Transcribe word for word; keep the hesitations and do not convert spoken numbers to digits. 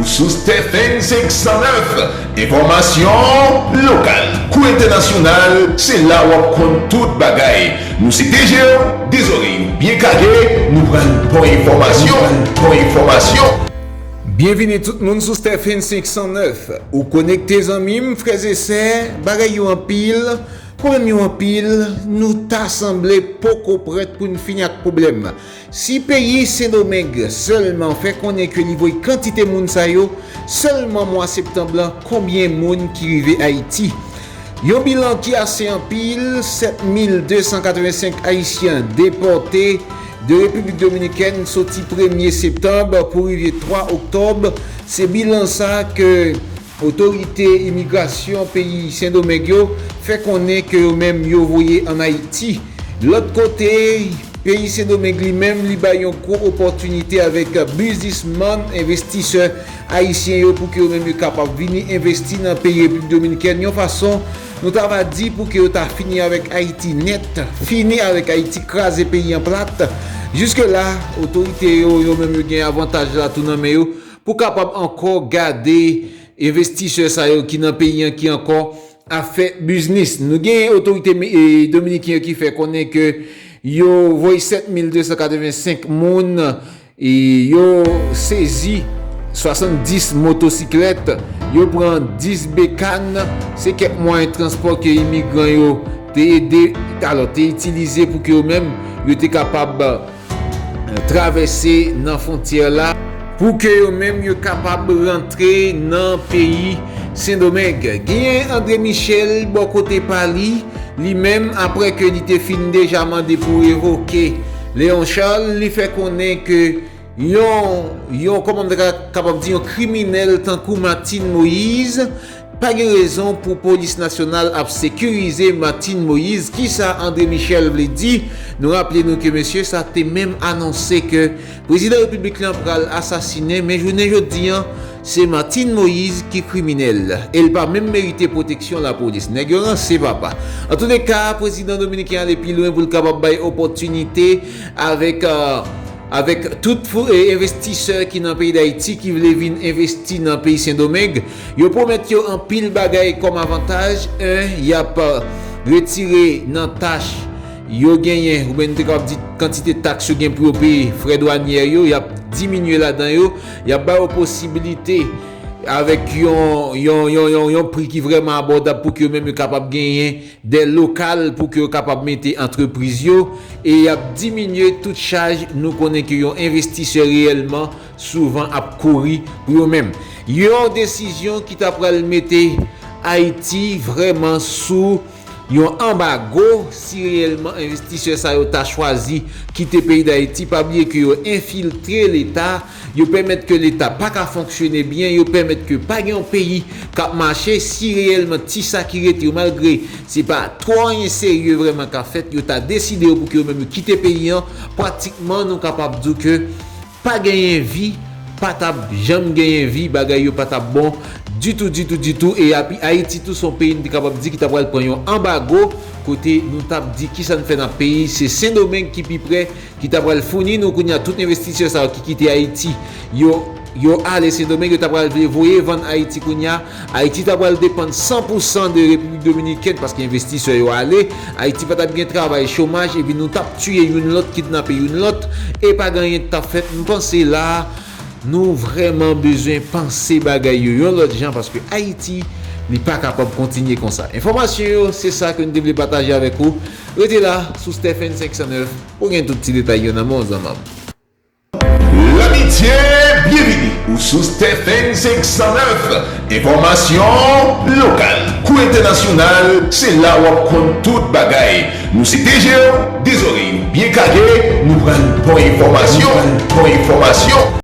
Sou Stephen senk san nèf, enfòmasyon lokal kou entènasyonal, se la w ap konn tout bagay. Nou se T G O, de zòrèy nou byen kage, nou pral ba w enfòmasyon, nou pral ba w enfòmasyon. Byenvini tout moun sou Stephen senk san nèf. Ou konekte zanmi m, frè e sè, bagay yo anpil, pwoblèm yo anpil, nou ta sanble poko prèt pou n fini ak pwoblèm. Si peyi Sendomeng sèlman fè konnen ke li voye kantite moun sa yo, sèlman mwa septanm lan, konbyen moun ki rive Ayiti? Yon bilan ki ase anpil, sèt mil de san katrevensenk Ayisyen depòte de Repiblik Dominikèn soti premye septanm pou rive twa oktòb. Se bilan sa ke otorite imigrasyon peyi Sendomeng yo fè konnen ke yo menm yo voye ann Ayiti. Lòt kote, peyi Sendomeng li menm, li bay yon gwo opòtinite avèk biznismann, envestisè ayisyen yo pou ke yo menm yo kapab vini envesti nan peyi Repiblik Dominikèn yon fason nou ta va di pou ke yo ta fini avèk Ayiti nèt, fini avèk Ayiti, kraze peyi an plat. Jiske la, otorite yo, yo menm yo gen avantaj la tou nan men yo pou kapab ankò gade envestisè sa yo ki nan peyi an ki ankò ap fè biznis. Nou gen otorite mi- e, dominiken yo ki fè konnen ke yo voye sèt mil de san katrevensenk moun, e yo sezi swasanndis motosiklèt, yo pran dis bekàn, se kèk mwayen transpò ke imigran yo te ede, alò, te itilize pou ke yo menm, yo te kapab travèse nan fwontyè la pou ke yo menm yo kapab rantre nan peyi Sendomeng. Genyen André Michel bò kote pa li, li menm, apre ke li te fin deja mande pou revoke Léon Charles, li fè konnen ke yon, yon, kòman m ta ka- kapab di, yon kriminèl tankou Martine Moïse, pa gen rezon pou polis nasyonal ap sekirize Martine Moïse. Kisa André Michel vle di? Nou raple nou ke mesye sa te menm anonse ke prezidan repiblik lan pral asasinen, men jounen jodi an, se Martine Moïse ki kriminèl. E l pa menm merite pwoteksyon lapolis. Nèg yo ranse, papa. Antouleka, prezidan dominiken ale pi lwen pou l kapab bay opòtinite avèk, euh, avèk tout fou- e envestisè ki nan peyi Dayiti ki vle vin envesti nan peyi Sendomeng. Yo pwomèt yo anpil bagay kòm avantaj. En, y ap, euh, retire nan tach yo genyen, oubyen nou te kapab di kantite taks yo gen pou yo peye, frè dwanyè yo, y ap diminye ladan yo, y ap ba yo posibilite avèk yon, yon, yon, yon, yon pri ki vrèman abòdab pou ke yo menm yo kapab genyen de lokal pou ke yo kapab mete antrepriz yo, e y ap diminye tout chaj nou konnen ke yon envestisè reyèlman souvan ap kouri pou yo menm. Yon desizyon ki ta pral mete Ayiti vrèman sou yon anbago si reyèlman envestisè sa yo ta chwazi kite peyi Dayiti. Pa bliye ke yo enfiltre Leta, yo pèmèt ke Leta pa ka fonksyone byen, yo pèmèt ke pa gen yon peyi k ap mache. Si reyèlman ti sa ki rete yo, malgre se pa twò anyen serye vrèman k ap fèt, yo ta deside yo pou ke yo menm yo kite peyi an, pratikman nou kapab di ke pa genyen vi, pa t ap janm genyen vi, bagay yo pa t ap bon ditou, ditou, ditou. E api Ayiti tou se yon peyi n te kapab di ki ta pral pran yon anbago, kote nou t ap di kisa n fè nan peyi. Se Sendomeng ki pi pre, ki ta pral founi nou kounye a tout envestisè sa yo ki kite Ayiti. Yo, yo ale Sendomeng, yo ta pral vle voye vann Ayiti kounye a. Ayiti ta pral depann san pou san de Repiblik Dominikèn paske envestisè yo ale. Ayiti pa t ap gen travay, chomaj, epi nou t ap tiye youn lòt, kidnape youn lòt, e pa gen anyen k t ap fèt. M panse la, nou vrèman bezwen panse bagay yo yon lòt jan paske Ayiti, li pa kapab kontinye konsa. Enfòmasyon yo, se sa ke n te vle pataje avèk ou. Rete la, sou Stephen senk san nèf, pou gen tout ti detay yo nan men w, zanmi m. Lamitye, byenvini ou sou Stephen senk san nèf. Enfòmasyon lokal kou entènasyonal, se la w ap konn tout bagay. Nou se T G O, de zòrèy nou byen kage, nou pral ba w enfòmasyon, nou pral ba w enfòmasyon.